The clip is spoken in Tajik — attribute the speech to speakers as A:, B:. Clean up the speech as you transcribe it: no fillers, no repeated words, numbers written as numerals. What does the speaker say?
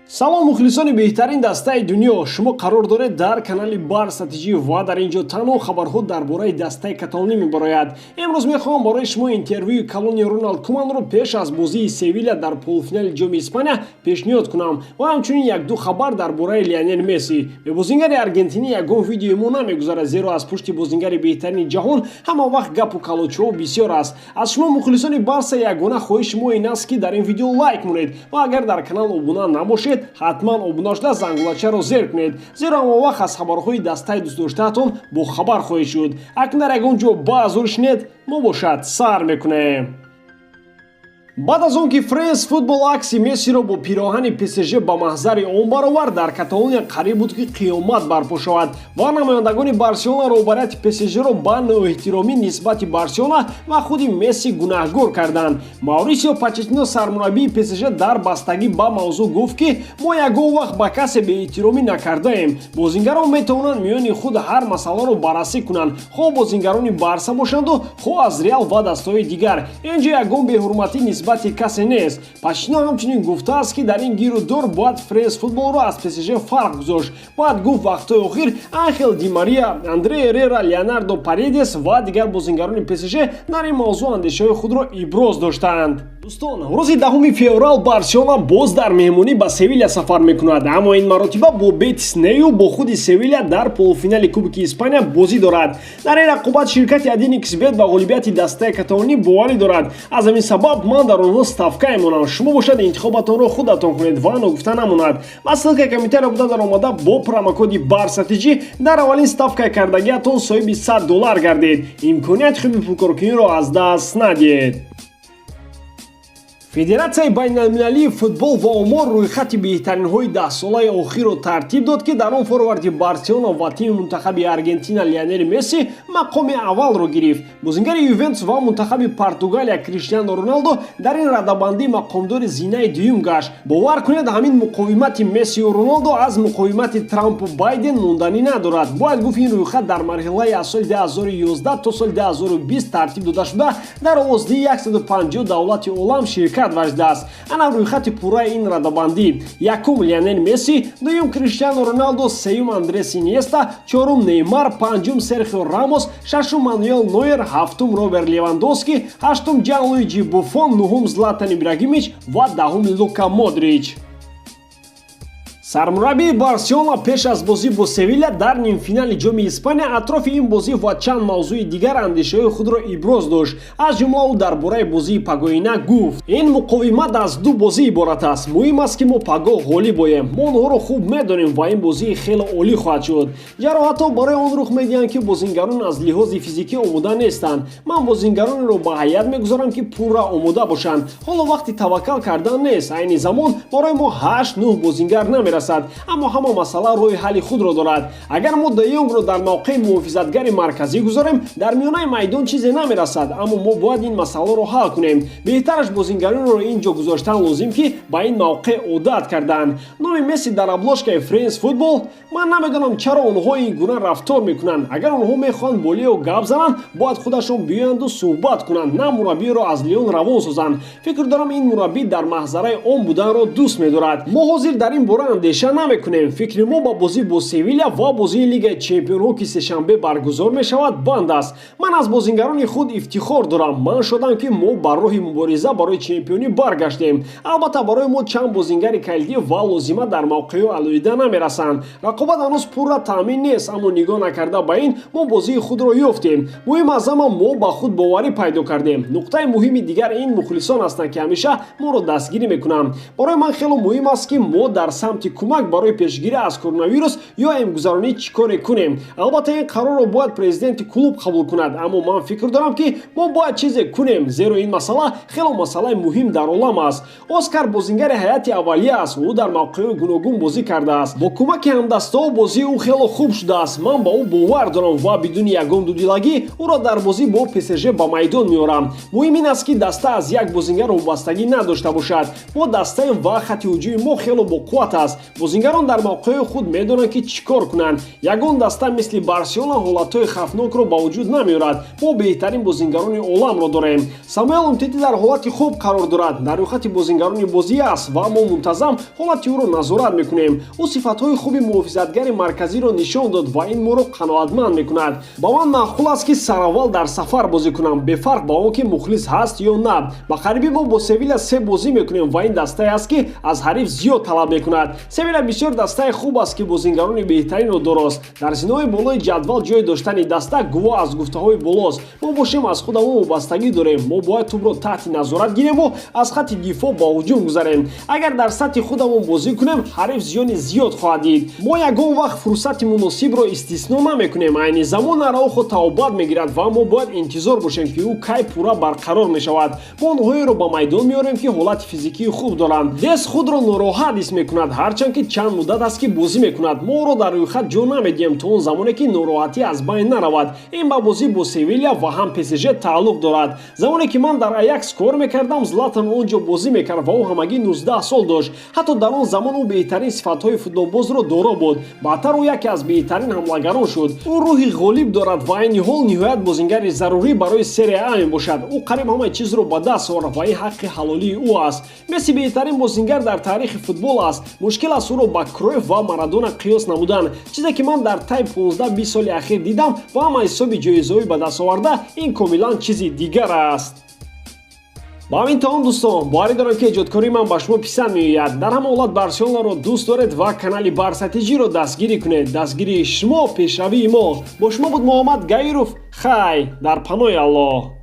A: Салом, мухлисони беҳтарин дастаи дунё! Шумо қарор доред дар канали Барса ТЖ ва дар ин ҷо танҳо хабарҳо дар бораи дастаи каталонӣ мебарояд. Имрӯз мехоҳам барои шумо интервюи калони Роналд Куманро пеш аз бозии Севиля дар полуфинали Ҷоми Испания пешниҳод кунам ва ҳамчунин як-ду хабар дар бораи Лионел Месси. Бе бозингари аргентинӣ ягон видеои мо намегузарад, зеро аз пушти бозингари беҳтарини ҷаҳон ҳама вақт гапу калочаҳо бисёр аст. Аз шумо, мухлисони Барса, ягона хоҳиши мо ин аст, ки дар ин видео лайк монед ва агар дар канал обуна набошед, ҳатман обуна шуда, зангулачаро зер кунед, зеро ҳама вақт аз хабарҳои дастаи дӯстдоштаатон бохабар хоҳед шуд. Акнун дар ягон ҷо баъзур шинед, мо бошад сар мекунем. Баъд аз он ки Френс Футбол акси Мессиро бо пироҳани ПСЖ ба маҳзари ом баровард, дар Каталония қариб буд, ки қиёмат барпо шавад ва намояндагони Барселона роҳбарияти ПСЖро ба ноэҳтиромӣ нисбати Барселона ва худи Месси гунаҳгор карданд. Маурисио Почеттино, сармураббии ПСЖ, дар бастагӣ ба мавзӯъ гуфт, ки мо ягон вақт ба касе беэҳтиромӣ накардаем. Бозингарон метавонанд миёни худ ҳар масъаларо баррасӣ кунанд, хоҳ бозингарони Барса бошанду, хоҳ аз Реал ва дастаҳои дигар. Ин ҷо ягон беҳурматӣ нисбати касе нест. Почеттино ҳамчунин гуфтааст, ки дар ин гиру дор бояд Френс Футболро аз ПСЖ фарқ гузошт. Бояд гуфт, вақтҳои охир Анхел Ди Мария, Андре Эррера, Леонардо Паредес ва дигар бозингарони ПСЖ дар ин мавзӯъ андешаҳои худро иброз доштаанд. Дӯстон, рӯзи 10 феврал Барселона боз дар меҳмонӣ ба Севиля сафар мекунад, аммо ин маротиба бо Бетис нею бо худи Севиля дар полуфинали Кубки Испания бозӣ дорад. Дар ин рақобат ширкати 1xBet ба ғолибияти дастаи каталонӣ боварӣ дорад. Аз ҳамин сабаб ман дар онҳо ставка мемонам. Шумо бошад, интихобатонро худатон кунед ва ногуфта намонад, ба ссылка и комментария буда даромада, бо промокоди БАРСАТИҷӣ дар аввалин ставка и кардагиатон соҳиби 100 доллар гардед. Имконияти хуби пулкоркуниро аз даст надиҳед. Федератсияи байналмилалии футбол ва омор рӯйхати беҳтаринҳои 10-солаи охирро тартиб дод, ки дар он форварди Барселона ва тими мунтахаби Аргентина Лионел Месси мақоми аввалро гирифт. Бозингари Ювентус ва мунтахаби Португалия Криштиано Роналдо дар ин радабандӣ мақомдори зинаи дуюм гашт. Бовар кунед, ҳамин муқовимати Мессию Роналдо аз муқовимати Трампу Байден монданӣ надорад. Бояд гуфт, ин рӯйхат дар марҳилаи аз соли 2011 то соли 2020 тартиб дода шуда, дар овоздиҳии 150 давлати олам ширкат варзидааст. Ана рӯйхати пурраи ин радабандӣ: якум Лионел Месси, дуюм Криштиано Роналдо, сеюм Андрес Иньеста, чорум Неймар, панҷум Серхио Рамос, шашум Мануэл Нойер, ҳафтум Роберт Левандовски, ҳаштум Ҷанлуиҷи Буффон, нуҳум Златан Ибрагимович ва 10-ум Лука Модрич. Сармураббии Барселона пеш аз бозӣ бо Севиля дар нимфинали Ҷоми Испания атрофи ин бозӣ ва чанд мавзӯи дигар андешаҳои худро иброз дошт. Аз ҷумла ӯ дар бораи бозии пагоҳина гуфт: «Ин муқовимат аз ду бозӣ иборат аст. Муҳим аст, ки мо пагоҳ ғолиб оем. Мо онҳоро хуб медонем ва ин бозии хеле олӣ хоҳад шуд. Ҷароҳатҳо барои он рух медиҳанд, ки бозингарон аз лиҳози физикӣ омода нестанд. Ман бозингаронеро ба ҳайат мегузорам, ки пурра омода бошанд. Ҳоло вақти таваккал кардан нест. Айни замон барои мо ҳашт нӯҳ бозингар намерасад, аммо ҳама масъала роҳи ҳалли худро дорад. Агар мо Де Йонгро дар мавқеи муҳофизатгари марказӣ гузорем, дар миёнаи майдон чизе намерасад, аммо мо бояд ин масъаларо ҳал кунем. Беҳтараш бозингаронро ин ҷо гузоштан лозим, ки ба ин мавқеъ одат карданд». Номи Месси дар обложка и Френс Футбол: «Ман намедонам, чаро онҳо ин гуна рафтор мекунанд. Агар онҳо мехоҳанд бо Лео гап зананд, бояд худашон биёянду суҳбат кунанд, на мураббиро аз Леон равон созанд. Фикр дорам, ин мураббӣ дар маҳзараи ом буданро дӯст медорад. Мо ҳозир дар ин бора андеша намекунем. Фикри мо ба бозӣ бо Севиля ва бозии Лигаи чемпионҳо, ки сешанбе баргузор мешавад, банд аст. Ман аз бозингарони худ ифтихор дорам. Ман шодам, ки мо ба роҳи мубориза барои чемпионӣ баргаштем. Албатта, барои мо чанд бозингари калидӣ ва лозима дар мавқеъҳои алоҳида намерасанд. Рақобат ҳанӯз пурра таъмин нест, аммо нигоҳ накарда ба ин, мо бозии худро ёфтем. Муҳим аз ҳама, мо ба худ боварӣ пайдо кардем. Нуқтаи муҳими дигар ин мухлисон ҳастанд, ки ҳамеша моро дастгирӣ мекунанд. Барои ман хело муҳим аст, ки мо дар самти кӯмак барои пешгирӣ аз коронавирус ё эмгузаронӣ чӣ коре кунем. Албатта, ин қарорро бояд президенти клуб қабул кунад, аммо ман фикр дорам, ки мо бояд чизе кунем, зеро ин масъала хело масъалаи муҳим дар олам аст. Оскар бозингари ҳайати аввалия аст. Ӯ дар мавқеъҳои гуногун бозӣ кардааст. Бо кӯмаки ҳамдастаҳо бозии ӯ хело хуб шудааст. Ман ба ӯ бовар дорам ва бидуни ягон дудилагӣ ӯро дар бозӣ бо ПСЖ ба майдон меорам. Муҳим ин аст, ки даста аз як бозингар вобастагӣ надошта бошад. Мо дастаем ва хатти ҳуҷуми мо хело боқувват аст». Бозингарон дар мавқеи худ медонанд, ки чӣ кор кунанд. Ягон даста мисли Барселона ҳолатҳои хавфнокро ба вуҷуд намеорад. Мо беҳтарин бозингарони оламро дорем. Самуэл Умтити дар ҳолати хуб қарор дорад, дар рӯйхати бозингарони бозӣ аст ва мо мунтазам ҳолати ӯро назорат мекунем. Ӯ сифатҳои хуби муҳофизатгари марказиро нишон дод ва ин моро қаноатманд мекунад. Ба ман маъқул аст, ки сараввал дар сафар бозӣ кунам, бефарқ ба он ки мухлис ҳаст ё на. Ба қарибӣ мо бо Севиля се бозӣ мекунем ва ин дастае аст, ки аз ҳариф зиёд талаб мекунад. Севиля бисёр дастаи хуб аст, ки бозингарони беҳтаринро дорост. Дар зинаҳои болои ҷадвал ҷой доштани даста гувоҳ аз гуфтаҳои болост. Мо бошем, аз худамон вобастагӣ дорем. Мо бояд тӯбро таҳти назорат гирему аз хатти дифоъ ба ҳуҷум гузарем. Агар дар сатҳи худамон бозӣ кунем, ҳариф зиёни зиёд хоҳад дид. Мо ягон вақт фурсати муносибро истисно намекунем. Айни замон Араухо табобат мегирад ва мо бояд интизор бошем, ки ӯ кай пурра барқарор мешавад. Мо онҳоеро ба майдон меорем, ки ҳолати физикии хуб доранд. Дест худро нороҳат ҳис мекунад, ҳарчанд ки чанд муддат аст, ки бозӣ мекунад. Мо ӯро дар рӯйхат ҷо намедиҳем то он замоне ки нороҳатӣ аз байн наравад. Ин ба бозӣ бо Севиля ва ҳам ПСЖ тааллуқ дорад. Замоне ки ман дар Аякс кор мекардам, Златан он ҷо бозӣ мекард ва ӯ ҳамагӣ 19 сол дошт. Ҳатто дар он замон ӯ беҳтарин сифатҳои футболбозро доро буд. Баъдтар ӯ яке аз беҳтарин ҳамлагарон шуд. Ӯ рӯҳи ғолиб дорад ва айни ҳол ниҳоят бозингари зарурӣ барои Серия А мебошад. Ӯ қариб ҳамаи чизро ба даст овард ва ин ҳаққи ҳалолии ӯ аст. Месси беҳтарин бозингар дар таърихи футбол аст. Мушкил аст ӯро ба Кройф ва Марадона қиёс намудан. Чизе ки ман дар тайи 15-20 соли ахир дидам ва ҳама ҳисоби ҷоизаҳои ба даст оварда, ин комилан чизи дигар аст. Ба ҳамин тамом, дӯстон. Боварӣ дорам, ки эҷодкории ман ба шумо писанд меояд. Дар ҳама ҳолат Барселонаро дӯст доред ва канали Барса ТЖ-ро дастгирӣ кунед. Дастгирии шумо пешравии мо. Бо шумо буд Муҳаммад Гаиров. Хай, дар паноҳи Аллоҳ.